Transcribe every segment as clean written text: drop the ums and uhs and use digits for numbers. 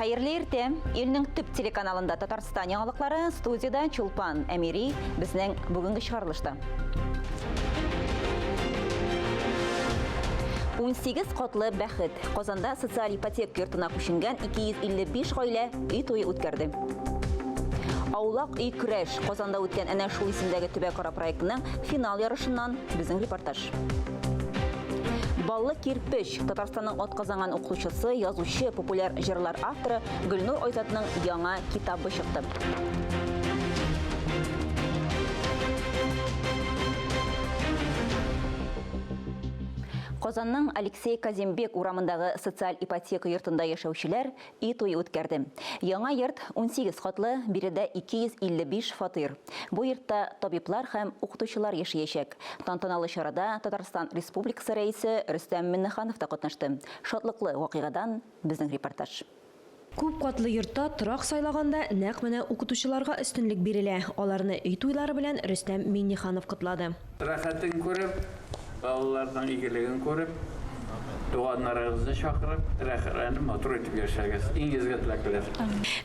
Хәерле иртә! Илнең төп телеканалында Татарстан яңалыклары, студиядә Чулпан Әмири, безнең бүгенге чыгарылышта. 18 катлы бәхет. Казанда социаль ипотека йортына күченгән 255 гаилә өй туе үткәрде. Аулак өй көрәш. Казанда үткән әнә шул исемдәге төбәкара проектының финал ярышыннан безнең репортаж. Баллы кирпеч. Татарстанның атказанган укытучысы, язучы, популяр җырлар авторы Гөлнур Айзатның яңа китабы чыкты. Казанның Алексей Казимбек урамындагы социаль ипотека йортында яшәүчеләр өй туе үткәрде. Яңа йорт 18 катлы, биредә 255 фатир. Бу йортта табиблар һәм укытучылар яшәячәк. Тантаналы чарада Татарстан Республикасы Рәисе Рөстәм Миңнеханов та катнашты. Шатлыклы вакыйгадан безнең репортаж. Күп катлы йортта торак сайлаганда нәкъ менә укытучыларга өстенлек бирелә. Аларны өй туйлары белән Рөстәм Миңнеханов котлады. Рәхәтен күреп, балаларның игелеген күреп, туганнарыгызны чакырып, рәхәтләнеп, матур итеп яшәгез. Иң изге теләкләр.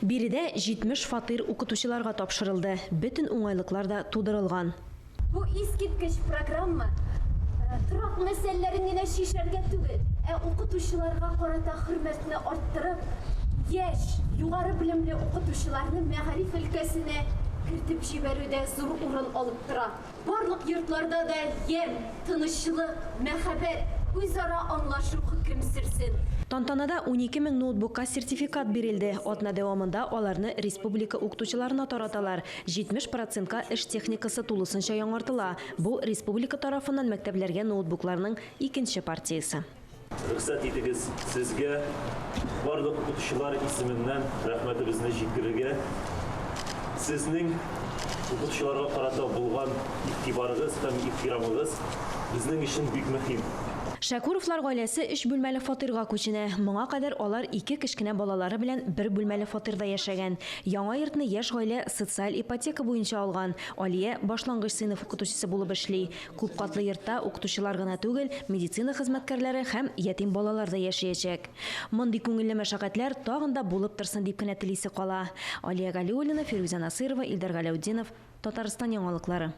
Биредә 70 фатир укытучыларга тапшырылды, бөтен уңайлыклар да тудырылган. Бу искиткеч программа торак мәсьәләләрен генә чишәргә түгел, ә укытучыларга карата хөрмәтне арттырып, яшь, югары белемле укытучыларны мәгариф өлкәсенә кертеп җибәрүдә зур урын алып тора. Барлык йортларда да ямь, тынычлык, мәхәббәт, үзара аңлашу хөкем сөрсен. Тантанада 12 мең ноутбукка сертификат бирелде. Атна дәвамында аларны республика укытучыларына тараталар. 70 процентка эш техникасы тулысынча яңартыла. Бу, республика тарафыннан мәктәпләргә ноутбукларның икенче партиясе. Рөхсәт итегез, сезгә барлык укытучылар исеменнән рәхмәтебезне җиткерергә. Сезнең укытучыларга карата булган игътибарыгыз һәм ихтирамыгыз безнең өчен бик мөһим. Шәкүровлар гаиләсе өч бүлмәле фатирга күченә. Моңа кадәр алар ике кечкенә балалары белән бер бүлмәле фатирда яшәгән. Яңа йортны яшь гаилә социаль ипотека буенча алган. Алия башлангыч сыйныф укытучысы булып эшли. Күпкатлы йортта укытучылар гына түгел, медицина хезмәткәрләре һәм ятим балалар да яшәячәк. Мондый күңелле мәшәкатьләр тагын да булып торсын дип кенә телисе кала. Алия Галиуллина, Фирүзә Насыйрова, Илдар Галәүтдинов, Татарстан яңалыклары.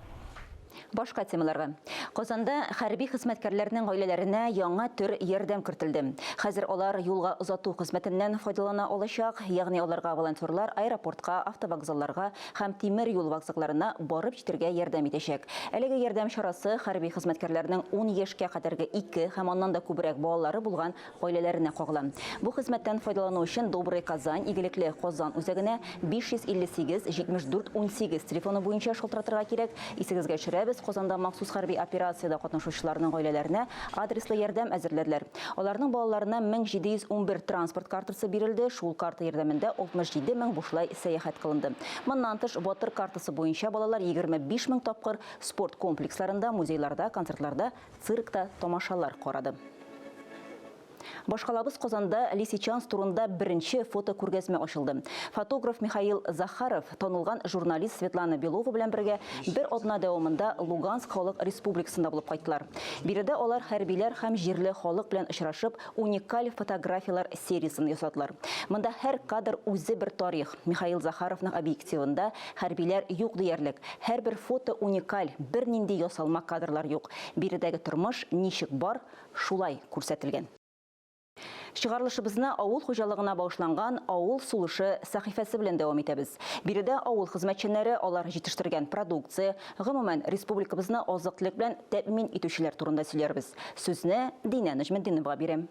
Башка темаларга. Казанда хәрби хезмәткәрләрнең гаиләләренә яңа төр ярдәм кертелде. Хәзер алар юлга озату хезмәтеннән файдалана алачак, ягъни аларга волонтерлар аэропортка, автовокзалларга һәм тимер юл вокзалларына барып җитәргә ярдәм итәчәк. Әлеге ярдәм чарасы хәрби хезмәткәрләрнең ун яшькә кадәрге ике һәм аннан да күбрәк балалары булган гаиләләренә кагыла. Бу хезмәттән файдалану өчен Добрая Казань, Игелекле Казан үзәгенә 558 74 18 телефоны буенча шалтыратырга кирәк. Исегезгә төшерәбез, Казанда махсус хәрби операциядә катнашучыларның гаиләләренә адреслы ярдәм әзерләделәр. Аларның балаларына 1711 транспорт картасы бирелде, шул карта ярдәмендә 67 мең бушлай сәяхәт кылынды. Моннан тыш, Батыр картасы буенча балалар 25 мең тапкыр спорт комплексларында, музейларда, концертларда, циркта тамашалар карады. Башкалабыз Казанда Лисичанск турында беренче фотокүргәзмә ачылды. Фотограф Михаил Захаров танылган журналист Светлана Белова белән бергә бер атна дәвамында Луганск халык республикасында булып кайттылар. Биредә алар хәрбиләр һәм җирле халык белән очрашып, уникаль фотографияләр сериясен ясадылар. Монда һәр кадр үзе бер тарих. Михаил Захаровның объективында хәрбиләр юк диярлек. Һәрбер фото уникаль, бернинди ясалма кадрлар юк. Биредәге тормыш ничек бар, шулай күрсәтелгән. Чыгарылышыбызны авыл хуҗалыгына багышланган Авыл сулышы сәхифәсе белән дәвам итәбез. Биредә авыл хезмәтчәннәре, алар җитештергән продукция, гомумән, республикабызны азык-төлек белән тәэмин итүчеләр турында сөйләрбез. Сүзне Динә Нәҗметдиновага бирәм.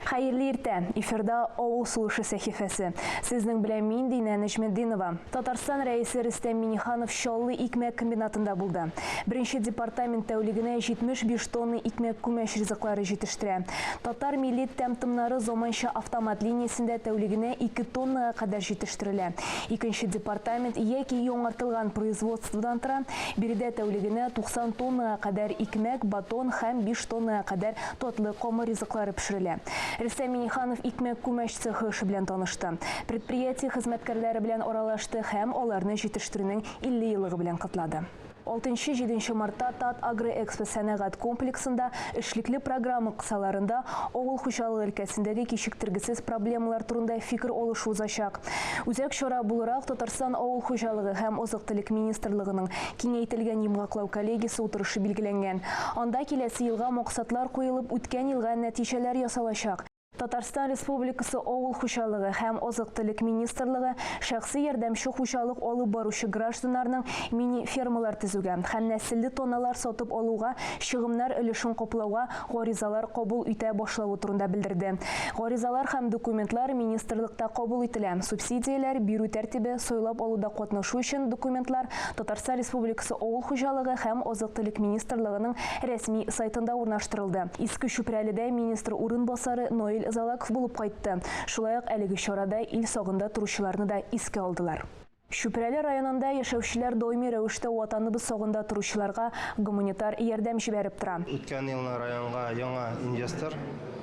Хәерле иртә! Эфирда Авыл сулышы сәхифәсе. Сезнең белән мин, Динә Нәҗметдинова. Татарстан Рәисе Рөстәм Миңнеханов Чаллы икмәк комбинатында булды. Беренче департамент тәүлегенә 75 тонна икмәк-күмәч ризыклары җитештерә. Татар милли тәм-томнары заманча автомат линиясендә тәүлегенә 2 тоннага кадәр җитештерелә. Икенче департамент яки яңартылган производстводан тора. Биредә тәүлегенә 90 тоннага кадәр икмәк, батон һәм 5 тоннага кадәр Татлы камыр ризыклары пешерелә. Рөстәм Миңнеханов икмәк-күмәч цехы эше белән танышты. Предприятие хезмәткәрләре белән аралашты һәм аларны җитештерүнең 50 еллыгы белән котлады. Алтынчы-җиденче мартта Татагроэкспо сәнәгать комплексында эшлекле программа кысаларында авыл хуҗалыгы өлкәсендәге кичектергесез проблемалар турында фикер алышу узачак. Үзәк чара буларак Татарстан Авыл хуҗалыгы һәм азык-төлек министрлыгының киңәйтелгән йомгаклау коллегиясе утырышы билгеләнгән. Анда киләсе елга максатлар куелып, үткән елга нәтиҗәләр ясалачак. Татарстан Республикасы Авыл хуҗалыгы һәм азык-төлек министрлыгы шәхси ярдәмче хуҗалык алып баручы гражданнарның мини-фермалар төзүгә һәм нәселле таналар сатып алуга чыгымнар өлешен каплауга гаризалар кабул итә башлавы турында белдерде. Гаризалар һәм документлар министрлыкта кабул ителә. Субсидияләр бирү тәртибе, сайлап алуда катнашу өчен документлар Татарстан Республикасы Авыл хуҗалыгы һәм азык-төлек министрлыгының рәсми сайтында урнаштырылды. Иске Чүпрәледә министр урынбасары Наил Залаков булып кайтты. Шулай ук әлеге чарада ил сагында торучыларны да искә алдылар. Чүпрәле районында яшәүчеләр даими рәвештә Ватаныбыз сагында торучыларга гуманитар ярдәм җибәреп тора. Үткән елны районга яңа инвестор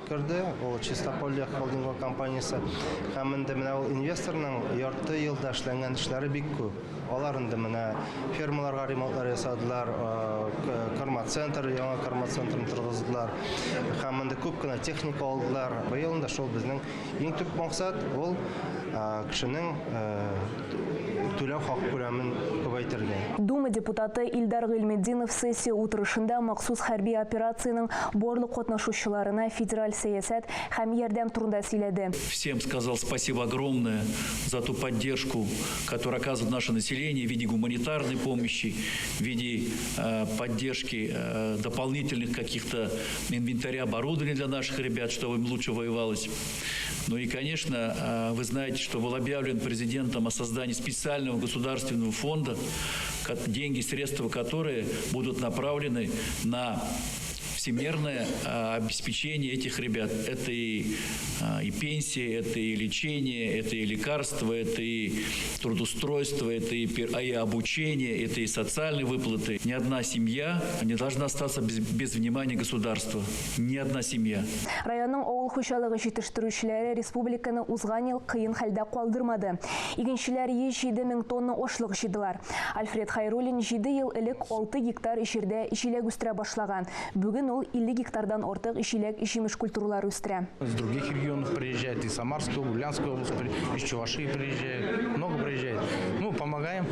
керде, ул Чистополье холдинг компаниясе. Һәм инде менә ул инвесторның ярты елда эшләнгән эшләре бик күп. Алар инде менә фермаларга ремонтлар ясадылар, кормоцентр, яңа кормоцентрын торгыздылар. Һәм инде күп кенә техника алдылар. Быел инде шул безнең иң төп максат, ул кешенең түләү хакы күләмен күбәйтергә. Дума депутаты Илдар Гыйльметдинов сессия утырышында махсус хәрби операциянең барлык катнашучыларына федераль сәясәт һәм ярдәм турында сөйләде. Всем сказал спасибо огромное за ту поддержку, которую оказывает наше население в виде гуманитарной помощи, в виде поддержки дополнительных каких-то инвентаря, оборудования для наших ребят, чтобы им лучше воевалось. Ну и, конечно, вы знаете, что был объявлен президентом о создании специального государственного фонда, деньги, средства которые будут направлены на всемерное обеспечение этих ребят. Это и пенсии, это и лечение, это и лекарства, это и трудоустройство, это и обучение, это и социальные выплаты. Ни одна семья не должна остаться без внимания государства. Ни одна семья. Районның авыл хуҗалыгы җитештерүчеләре республиканы узган ел кыен хәлдә калдырмады. Игенчеләр 107 мең тонна ашлык җыйдылар. Альфред Хайруллин 7 ел элек 6 гектар җирдә җиләк үстерә башлаган. Бүген ул 50 гектардан артык җиләк-җимеш культуралары үстерә. Из других регионов приезжают, из Самарской, Ульяновской области, из Чувашии приезжают, много приезжает. Ну, помогаем.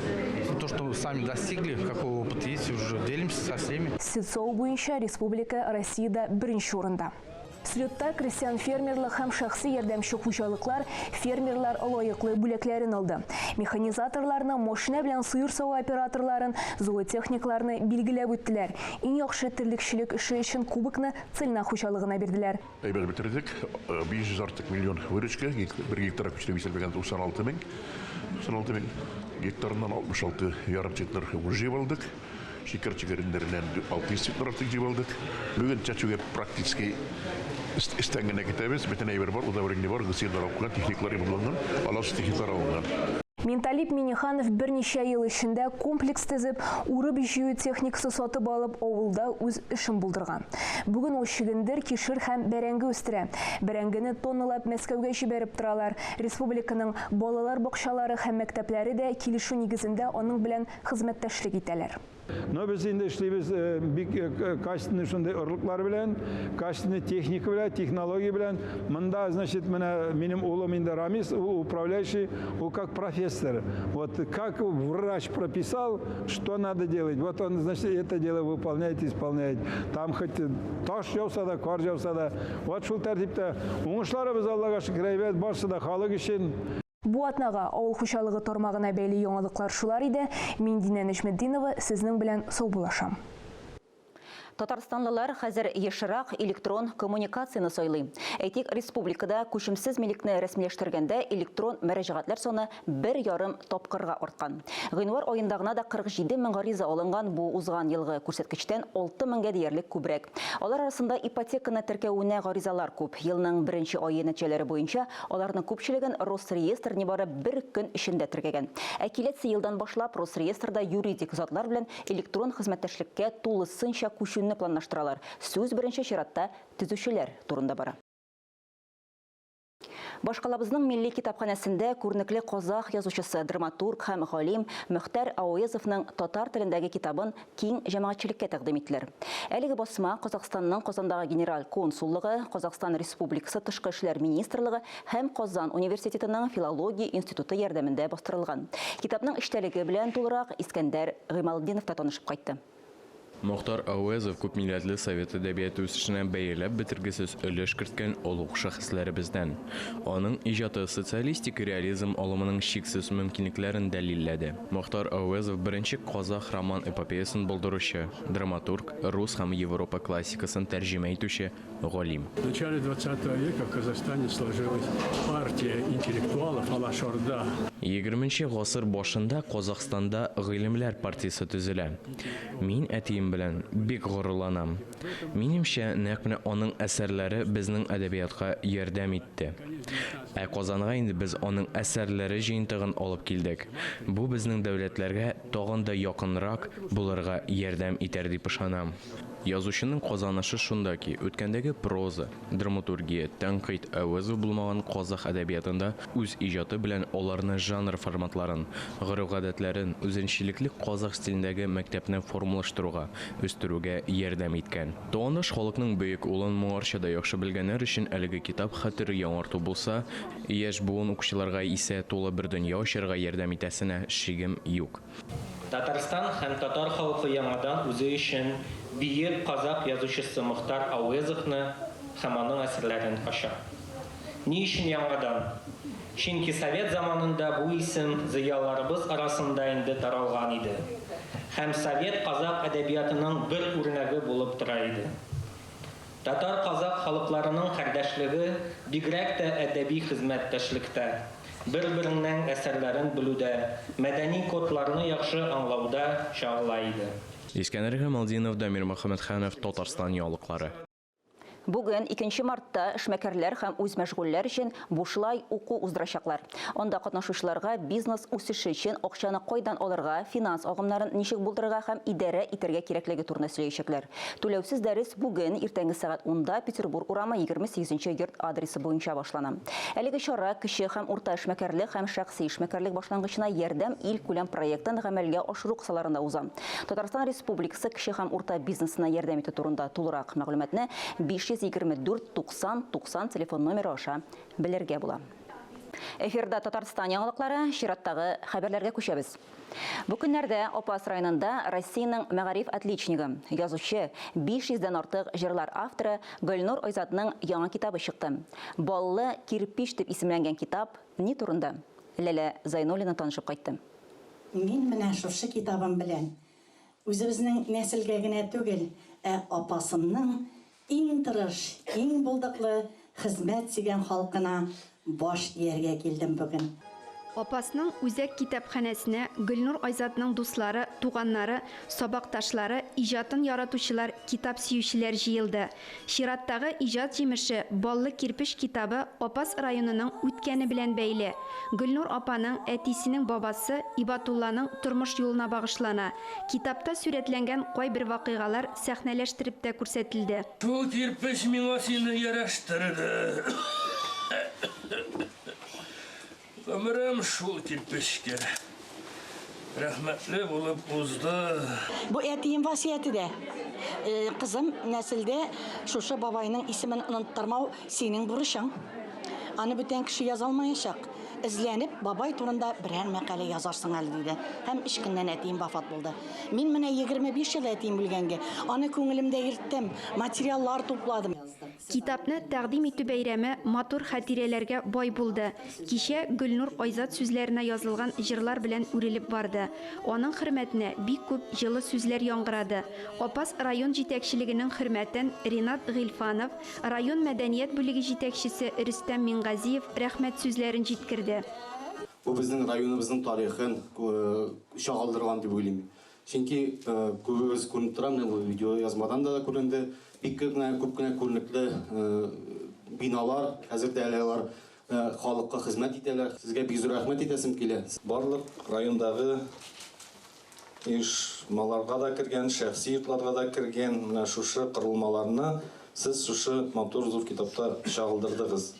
То, что сами достигли, какой опыт есть, уже делимся со всеми. Сөт саву буенча республика Россиядә беренче урында. Слетта крестьян фермерлык һәм шәхси ярдәмче хуҗалыклар фермерлар лаеклы бүләкләрен алды. Механизаторларны, машина белән сыер саву операторларын, зоотехникларны билгеләп үттеләр. Иң яхшы терлекчелек эше өчен кубокны Цильна хуҗалыгына бирделәр. Әйбәт бетердек. 500 артык миллион выручка, бер гектар күчереп исәпләгәндә 96 мең. 96 мең гектарыннан 66 ярым центнер уңыш җыеп алдык. Шикәр чигәреннәреннән 600 центнер артык җыеп алдык. Бүген чәчүгә практически эштән генә китәбез. Бөтен әйбер бар, удобрение бар, гусейннар алып куйган, техникалар ремонтланган, аласы техникалар алынган. Минталип Миниханов берничә ел эчендә комплекс төзеп, урып-җыю техникасы сатып алып, авылда үз эшен булдырган. Бүген ул чөгендер, кишер һәм бәрәңге үстерә. Бәрәңгене тонналап Мәскәүгә җибәреп торалар. Республиканың балалар бакчалары һәм мәктәпләре дә килешү нигезендә аның белән хезмәттәшлек итәләр. Но без инде эшлибез бик качественный шундый орлыклар белән, качественный техника белән, технология белән. Монда, значит, менә минем улым инде Рамис, ул управляющий, ул как профессор. Вот как врач прописал, что надо делать. Вот он, значит, это дело выполняет, исполняет. Там хоть таш яуса да, кар яуса да. Вот шул тәртиптә. Уңышларыбыз Аллага шөкер, әйбәт, барсы да халык өчен. Бу атнага авыл хуҗалыгы тармагына бәйле яңалыклар шулар иде. Мин Динә Нәҗметдинова сезнең белән саубуллашам. Татарстанлылар хәзер ешрак электрон коммуникацияне сайлый. Әйтик, республикада күчемсез милекне рәсмиләштергәндә электрон мөрәҗәгатьләр саны 1,5 тапкырга арткан. Гыйнвар аенда гына да 47 мең гариза алынган, бу узган елгы күрсәткечтән 6 меңгә диярлек күбрәк. Алар арасында ипотеканы теркәвенә гаризалар күп. Елның беренче ае нәтиҗәләре буенча аларның күпчелеген Росреестр нибары бер көн эчендә теркәгән. Ә киләсе елдан башлап Росреестрда юридик затлар белән электрон хезмәттәшлеккә тулысынча күчүне планлаштыралар. Сүз беренче чиратта төзүчеләр турында бара. Башкалабызның Милли китапханәсендә күренекле казах язучысы, драматург һәм галим Мөхтәр Ауэзовның татар телендәге китабын киң җәмәгатьчелеккә тәкъдим иттеләр. Әлеге басма Казахстанның Казандагы Генераль консуллыгы, Казахстан Республикасы Тышкы эшләр министрлыгы һәм Казан университетының Филология институты ярдәмендә бастырылган. Китапның эчтәлеге белән тулырак Искәндәр Гыймалтдинов та танышып кайтты. Мохтар Әуэзов күпмилләтле совет әдәбияты үсешенә бәяләп бетергесез өлеш керткән олуг шәхесләребездән. Аның иҗаты социалистик реализм алымының чиксез мөмкинлекләрен дәлилләде. Мохтар Әуэзов беренче казах роман-эпопеясын булдыручы, драматург, рус һәм Европа классикасын тәрҗемә итүче галим. В начале 20 века в Казахстане сложилась партия интеллектуалов Алашорда. Егерменче гасыр башында Казахстанда Гыйлемләр партиясе төзелә. Мин әтием белән бик горурланам. Минемчә, нәкъ менә аның әсәрләре безнең әдәбиятка ярдәм итте. Ә Казанга инде без аның әсәрләре җыентыгын алып килдек. Бу безнең дәүләтләргә тагын да якынрак булырга ярдәм итәр дип ышанам. Язучының казанышы шунда ки, үткәндәге проза, драматургия, тәнкыйть әвәзе булмаган казах әдәбиятында үз иҗаты белән аларны жанр форматларын, гореф-гадәтләрен, үзенчәлекле казах стилендәге мәктәпне формалаштыруга, үстерүгә ярдәм иткән. Тугандаш халыкның бөек улын моңарчы да яхшы белгәннәр өчен әлеге китап хәтер яңарту булса, яшь буын укучыларга исә тулы бер дөнья ачарга ярдәм итәсенә шигем юк. Татарстан һәм татар халкы яңадан үзе өчен бөек казакъ язучысы Мохтар Ауэзовны һәм аның әсәрләрен ача. Ни өчен яңадан? Чөнки совет заманында бу исем зыялыларыбыз арасында инде таралган иде һәм совет казакъ әдәбиятының бер үрнәге булып тора иде. Татар-казакъ халыкларының кардәшлеге бигрәк тә әдәби хезмәттәшлектә, бер-береңнең әсәрләрен белүдә, мәдәни кодларны яхшы аңлауда чагыла иде. Искәндәр Гамалдинов, Дамир Мөхәммәтханов, Татарстан яңалыклары. Бүген, икенче мартта, эшмәкәрләр һәм үзмәшгульләр өчен бушлай уку уздырачаклар. Анда катнашучыларга бизнес үсеше өчен акчаны кайдан алырга, финанс агымнарын ничек булдырырга һәм идарә итәргә кирәклеге турында сөйләячәкләр. Түләүсез дәрес бүген иртәнге сәгать унда Петербург урамы 28 нче йорт адресы буенча башлана. Әлеге чара Кече һәм урта эшмәкәрлек һәм шәхси эшмәкәрлек башлангычына ярдәм илкүләм проектын гамәлгә ашыру кысаларында уза. Татарстан Республикасы кече һәм урта бизнесына ярдәм итү турында тулырак мәгълүматны 524 90 90 телефон номеры аша белергә була. Эфирда Татарстан яңалыклары, чираттагы хәбәрләргә күчәбез. Бу көннәрдә Апас районында Россиянең мәгариф отличнигы, язучы, 500 дән артык җырлар авторы Гөлнур Айзатның яңа китабы чыкты. Баллы кирпич дип исемләнгән китап ни турында? Ләлә Зайнуллина танышып кайтты. Мин менә шушы китабым белән үзебезнең нәселгә генә түгел, ә апасымның иң тырыш, иң булдыклы, хезмәт сөйгән халкына баш ияргә килдем бүген. Апасның үзәк китапханәсенә Гөлнур Айзатның дуслары, туганнары, сабакташлары, иҗатын яратучылар, китап сөючеләр җыелды. Чираттагы иҗат җимеше, Баллы кирпеч китабы Апас районының үткәне белән бәйле. Гөлнур апаның әтисенең бабасы Ибатулланың тормыш юлына багышлана. Китапта сурәтләнгән кайбер вакыйгалар сәхнәләштереп тә күрсәтелде. Шул кирпеч миңа сине ярәштерде. Гомерем шул кирпечкә рәхмәтле булып узды. Бу әтием васыяте дә. Кызым, нәселдә шушы бабайның исемен оныттырмау синең бурычың. Аны бүтән кеше яза алмаячак. Эзләнеп, бабай турында берәр мәкалә язарсың әле, диде. Һәм өч көннән әтием вафат булды. Мин менә 25 ел әтием үлгәнгә, аны күңелемдә йөрттем, материаллар тупладым. Китапны тәкъдим итү бәйрәме матур хатирәләргә бай булды. Кичә Гөлнур Айзат сүзләренә язылган җырлар белән үрелеп барды. Аның хөрмәтенә бик күп җылы сүзләр яңгырады. Апас район җитәкчелегенең хөрмәтен Ринат Гыйльфанов, район мәдәният бүлеге җитәкчесе Рөстәм Миңгазиев рәхмәт сүзләрен җиткерде. Бу безнең районыбызның тарихын чагылдырган дип уйлыйм. Чөнки күбебез күренеп тора, менә бу видеоязмадан да күренде, бик күп кенә, күп кенә күренекле биналар, хәзер дә әле алар халыкка хезмәт итәләр. Сезгә бик зур рәхмәт әйтәсем килә. Барлык райондагы оешмаларга да кергән, шәхси йортларга да кергән менә шушы корылмаларны сез шушы матур зур китапта чагылдырдыгыз.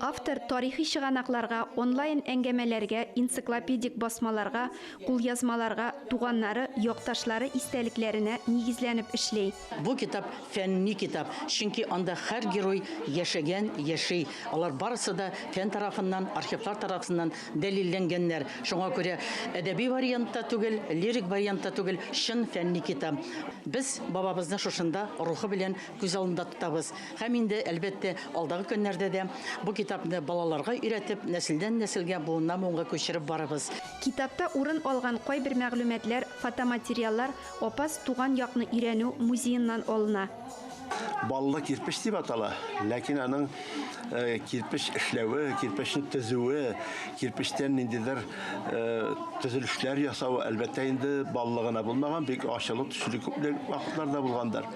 Автор тарихи чыганакларга, онлайн әңгәмәләргә, энциклопедик басмаларга, кулъязмаларга, туганнары, якташлары истәлекләренә нигезләнеп эшли. Бу китап фәнни китап, чөнки анда һәр герой яшәгән, яши. Алар барысы да фән тарафыннан, архивлар тарафыннан дәлилләнгәннәр. Шуңа күрә әдәби вариант та түгел, лирик вариант та түгел, чын фәнни китап. Без бабабызны шушында рухы белән күз алдында тотабыз. Һәм инде, әлбәттә, алдагы көннәрдә дә бу китапны балаларга өйрәтеп, нәселдән-нәселгә, буыннан-буынга күчереп барырбыз. Китапта урын алган кайбер мәгълүматлар, фотоматериаллар Апас туган якны өйрәнү музееннан алына. Баллы кирпеч дип атала, ләкин аның э, кирпеч эшләве, кирпечне төзүе, кирпечтән ниндидер э, төзелешләр ясавы, әлбәттә инде баллы гына булмаган, бик ачылып төшүле күпле вакытлар да булгандыр.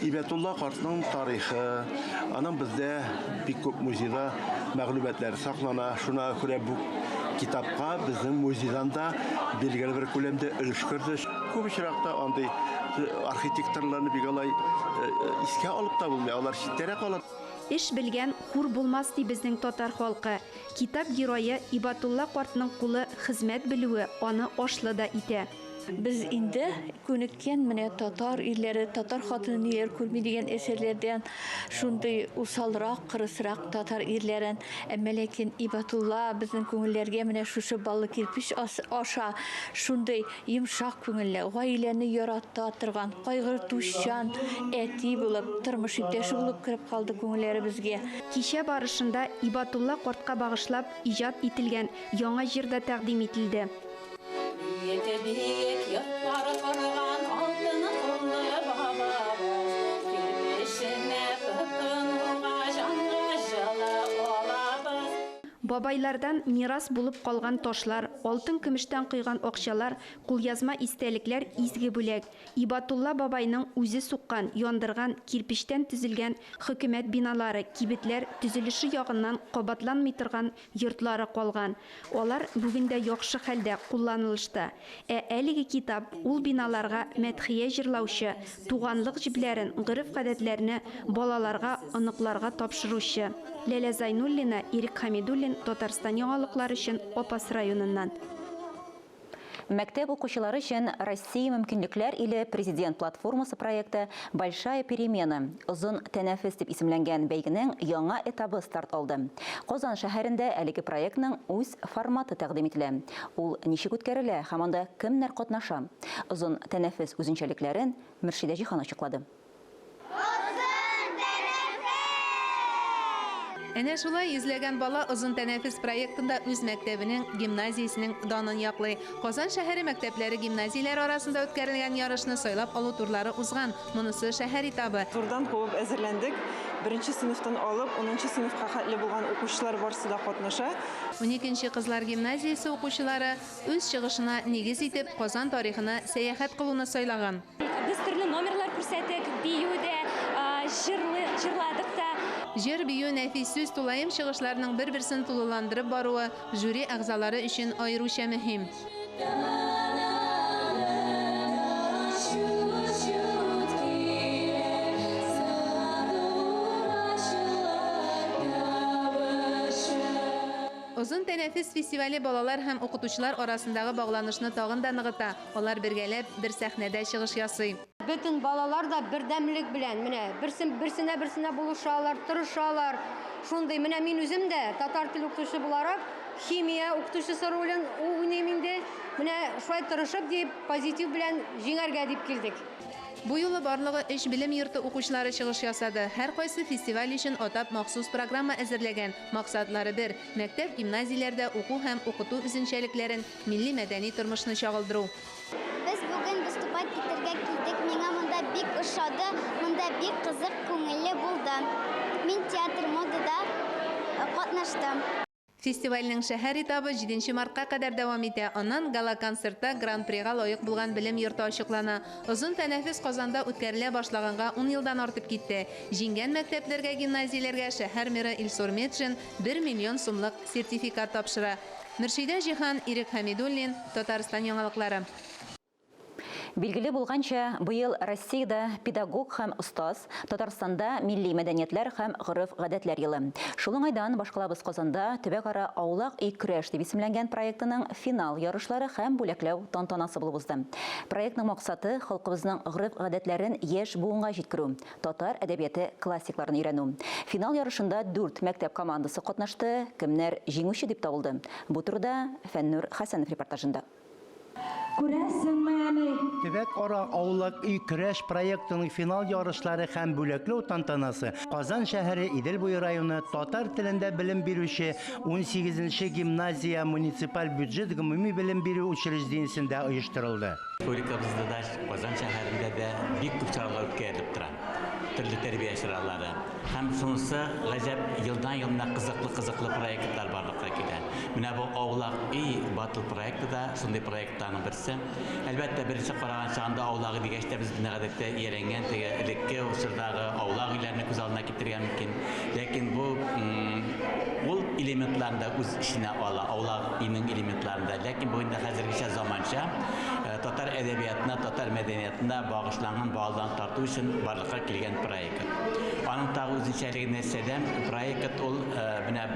Ибәтулла картның тарихы, аның бездә бик күп музейда мәгълүматлар саклана. Шуңа күрә бу китапка безнең музейдан да билгеле бер күләмдә өлеш керде. Күп очракта андый э, архитекторларны бик алай э, искә алып та булмый, алар читтәрәк кала. Эш белгән хур булмас ди безнең татар халкы. Китап герое Ибатулла картның кулы хезмәт белүе аны ашлы да итә. Без инде күнеккән менә татар ирләре, татар хатыны ниләр күрми дигән әсәрләрдән шундый усалрак, кырысрак татар ирләрен. Әмма ләкин Ибатулла безнең күңелләргә менә шушы баллы кирпеч аша шундый йомшак күңелле, гаиләне ярата торган, кайгыртучан әти булып, тормыш иптәше булып кереп калды күңелләребезгә. Кичә барышында Ибатулла картка багышлап иҗат ителгән яңа җыр да тәкъдим ителде. Биек биек йортлар корган алтын куллы бабабыз, Кирпеченә тотынуга җанга җылы алабыз. Бабайлардан мирас булып калган ташлар, алтын-көмештән койган акчалар, кулъязма истәлекләр изге бүләк. Ибатулла бабайның үзе суккан, яндырган, кирпечтән төзелгән хөкүмәт биналары, кибетләр, төзелеше ягыннан кабатланмый торган йортлары калган. Алар бүген дә яхшы хәлдә, кулланылышта. Ә әлеге китап ул биналарга мәдхия җырлаучы, туганлык җепләрен, гореф-гадәтләрне балаларга, оныкларга тапшыручы. Ләлә Зайнуллина, Ирек Хәмидуллин, Татарстан яңалыклары өчен Апас районыннан. Мәктәп укучылары өчен Россия мөмкинлекләр иле президент платформасы проекты Большая перемена, озын тәнәфес дип исемләнгән бәйгенең яңа этабы старт алды. Казан шәһәрендә әлеге проектның үз форматы тәкъдим ителә. Ул ничек үткәрелә һәм анда кемнәр катнаша? Озын тәнәфес үзенчәлекләрен Мөршидә Җиһан ачыклады. Әнә шулай йөзләгән бала Озын тәнәфес проектында үз мәктәбенең, гимназиясенең данын яклый. Казан шәһәре мәктәпләре гимназияләре арасында үткәрелгән ярышны сайлап алу турлары узган. Монысы шәһәр этабы. Зурдан кубып әзерләндек. Беренче сыйныфтан алып унынчы сыйныфка хәтле булган укучылар барысы да катнаша. Уникенче кызлар гимназиясе укучылары үз чыгышына нигез итеп Казан тарихына сәяхәт кылуны сайлаган. Без төрле номерлар күрсәттек, бию дә, җырлы, җырладык та. Җыр, бию, нәфис сүз, тулаем чыгышларның бер-берсен тулыландырып баруы жюри әгъзалары өчен аеруча мөһим. Озын тәнәфес фестивале балалар һәм укытучылар арасындагы багланышны тагын да ныгыта. Алар бергәләп бер сәхнәдә чыгыш ясый. Бөтен балалар да бердәмлек белән, менә берсен берсенә берсенә булышалар, тырышалар. Шундый, менә мин үзем дә татар теле укытучысы буларак, химия укытучысы ролен уйныйм инде. Менә шулай тырышып дип, позитив белән җиңәргә дип килдек. Бу юлы барлыгы өч белем йорты укучылары чыгыш ясады. Һәркайсы фестиваль өчен атап махсус программа әзерләгән. Максатлары бер, мәктәп-гимназияләрдә уку һәм укыту үзенчәлекләрен милли мәдәни тормышны чагылдыру. Без бүген выступать итәргә килдек. Миңа монда бик ошады, монда бик кызык, күңелле булды. Мин театр модада катнаштым. Фестивальнең шәһәр этабы җиденче мартка кадәр дәвам итә. Аннан гала-концертта Гран-прига лаек булган белем йорты ачыклана. Озын тәнәфес Казанда үткәрелә башлаганга ун елдан артып китте. Җиңгән мәктәпләргә, гимназияләргә шәһәр мэры Илсур Метшин бер миллион сумлык сертификат тапшыра. Мөршидә Җиһан, Ирек Хәмидуллин, Татарстан яңалыклары. Билгеле булганча, быел Россиядә педагог һәм остаз, Татарстанда милли мәдәниятләр һәм гореф-гадәтләр елы. Шул уңайдан башкалабыз Казанда төбәкара Аулак өй көрәш дип исемләнгән проектының финал ярышлары һәм бүләкләү тантанасы булып узды. Проектның максаты, халкыбызның гореф-гадәтләрен яшь буынга җиткерү, татар әдәбияты классикларын өйрәнү. Финал ярышында дүрт мәктәп командасы катнашты, кемнәр җиңүче дип табылды? Бу турыда Фәннүр Хәсәнов репортажында. Күрәсеңме, әни? Төбәк-ара Аулак өй көрәш проектының финал ярышлары һәм бүләкләү тантанасы Казан шәһәре Идел буе районы татар телендә белем бирүче унсигезенче гимназия муниципаль бюджет гомуми белем бирү учреждениесендә оештырылды. Республикабызда да, Казан шәһәрендә дә бик күп чаралар үткәрелеп тора. Төрле тәрбия чаралары. Һәм шунысы гаҗәп, елдан-ел менә кызыклы-кызыклы проектлар барлыкка килә. Менә бу Аулак өй батл проекты да шундый проектларның берсе. Әлбәттә, беренче караган чагында аулак өй дигәч тә без менә гадәттә ияләнгән теге элекке чордагы аулак өйләрне күз алдына китерергә мөмкин. Ләкин бу ул элементларны да үз эченә ала, аулак өйнең элементларын да. Ләкин бу инде хәзергечә заманча татар әдәбиятына, татар мәдәниятына багышланган балаларны тарту өчен барлыкка килгән проект. Аның тагы үзенчәлеге нәрсәдә? Проект ул менә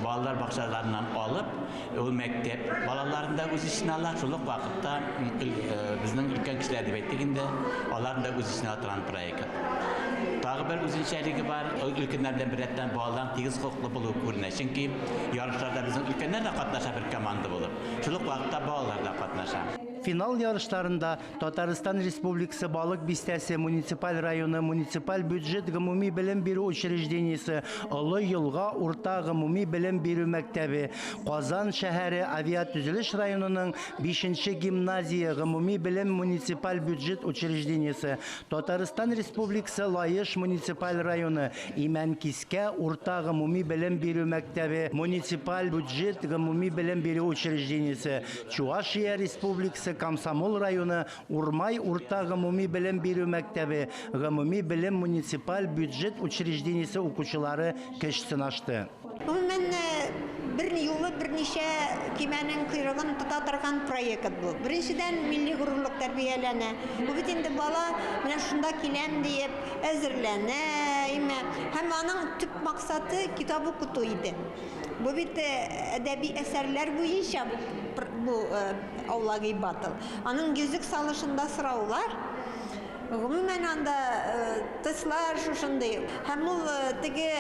балалар бакчаларыннан алып, ул мәктәп балаларын да үз эченә ала, шул ук вакытта безнең өлкән кешеләр дип әйтик инде, аларны да үз эченә ала торган проект. Тагы бер үзенчәлеге бар, өлкәннәр белән беррәттән балаларның тигез хокуклы булуы күренә. Чөнки ярышларда безнең өлкәннәр дә катнаша бер команда булып, шул ук вакытта балалар да катнаша. Финал ярышларында Татарстан Республикасы Балык Бистәсе муниципаль районы муниципаль бюджет гомуми белем бирү учреждениесе Олы Елга урта гомуми белем бирү мәктәбе, Казан шәһәре Авиатөзелеш районының бишенче гимназия гомуми белем муниципаль бюджет учреждениесе, Татарстан Республикасы Лаеш муниципаль районы Имәнкискә урта гомуми белем бирү мәктәбе муниципаль бюджет гомуми белем бирү учреждениесе, Чуашия Республикасы Комсомол районы Урмай урта гомуми белем бирү мәктәбе гомуми белем муниципаль бюджет учреждениесе укучылары көч сынашты. Гомумән, бер юлы берничә көймәнең койрыгын тота торган проект бу. Беренчедән, милли горурлык тәрбияләнә. Бу бит инде бала менә шунда киләм диеп әзерләнә, име. Һәм аның төп максаты китап укыту иде. Бу бит әдәби әсәрләр буенча бу Аулагый батл. Аның йөзек салышында сораулар, гомумән анда тестлар шушындый. Һәм ул теге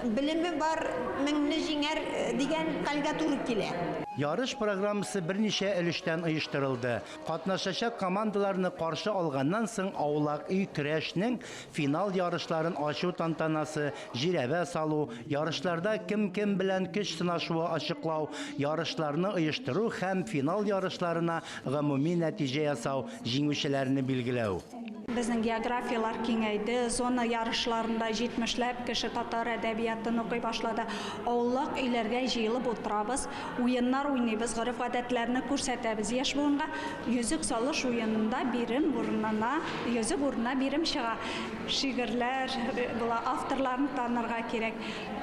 белеме бар меңне җиңәр дигән хәлгә туры килә. Ярыш программасы берничә өлештән оештырылды. Катнашачак командаларны каршы алганнан соң Аулак өй көрәшнең финал ярышларын ачу тантанасы, жирәбә салу, ярышларда кем кем белән көч сынашуы ачыклау, ярышларны оештыру һәм финал ярышларына гомуми нәтиҗә ясау, җиңүчеләрне билгеләү. Безнең географияләр киңәйде, зона ярышларында җитмешләп кеше татар әдәбиятын укый башлады. Аулак өйләргә җыелып утырабыз, уеннар уйныйбыз, гореф-гадәтләрне күрсәтәбез яшь буынга. Йөзек салыш уенында бирем урынына, йөзек урынына бирем чыга. Шигырьләр була, авторларын танырга кирәк.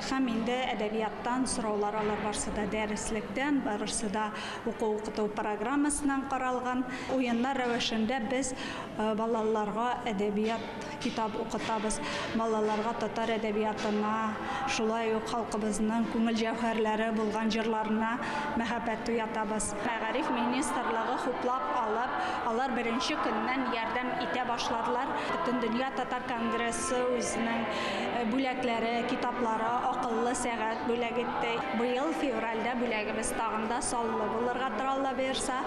Һәм инде әдәбияттан сораулар алар барсы да дәреслектән, барысы да уку-укыту программасыннан каралган. Уеннар рәвешендә без балаларга әдәбият, китап укытабыз. Балаларга татар әдәбиятына, шулай ук халкыбызның күңел җәүһәрләре булган җырларына мәхәббәт уятабыз. Мәгариф министрлыгы хуплап алып, алар беренче көннән ярдәм итә башладылар. Бөтендөнья татар конгрессы үзенең бүләкләре, китаплары, акыллы сәгать бүләк итте. Быел февральдә бүләгебез тагын да саллы булырга тора, Алла боерса.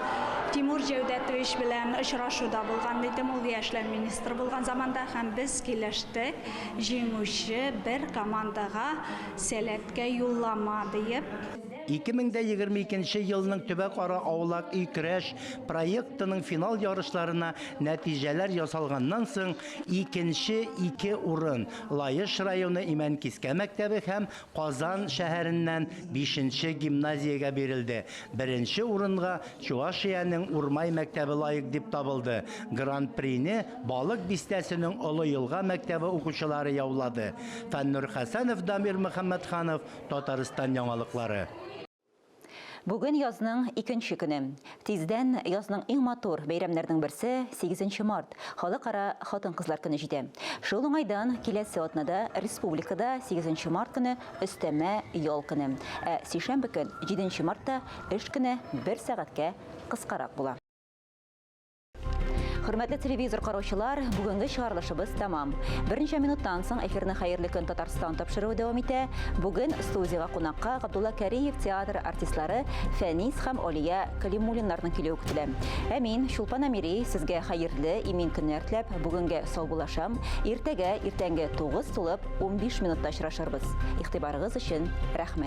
Тимур Җәүдәтович белән очрашуда булган идем, ул яшьләр министры булган заманда, һәм без килештек, җиңүче бер командага Сәләткә юллама диеп. 2022 нче елның төбәкара Аулак өй көрәш проектының финал ярышларына нәтиҗәләр ясалганнан соң, икенче ике урын Лаеш районы Имәнкискә мәктәбе һәм Казан шәһәреннән бишенче гимназиягә бирелде. Беренче урынга Чуашиянең Урмай мәктәбе лаек дип табылды. Гран-прины Балык Бистәсенең Олы Елга мәктәбе укучылары яулады. Фәннур Хәсәнов, Дамир Мөхәммәтханов, Татарстан яңалыклары. Бүген язның икенче көне. Тиздән язның иң матур бәйрәмнәрнең берсе, 8 март, Халыкара хатын-кызлар көне җитә. Шул уңайдан киләсе атнада республикада 8 март көне өстәмә ял көне, ә сишәмбе көн, 7 мартта эш көне бер сәгатькә кыскарак була. Хөрмәтле телевизор караучылар, бүгенге чыгарылышыбыз тәмам. Берничә минуттан соң эфирны Хәерле көн Татарстан тапшыруы дәвам итә. Бүген студиягә кунакка Габдулла Кәриев театры артистлары Фәнис һәм Алия Калимуллиннарның килүе көтелә. Ә мин, Чулпан Әмири, сезгә хәерле, имин көннәр теләп, бүгенгә саубуллашам. Иртәгә иртәнге 9 тулып 15 минутта очрашырбыз. Игътибарыгыз өчен рәхмәт.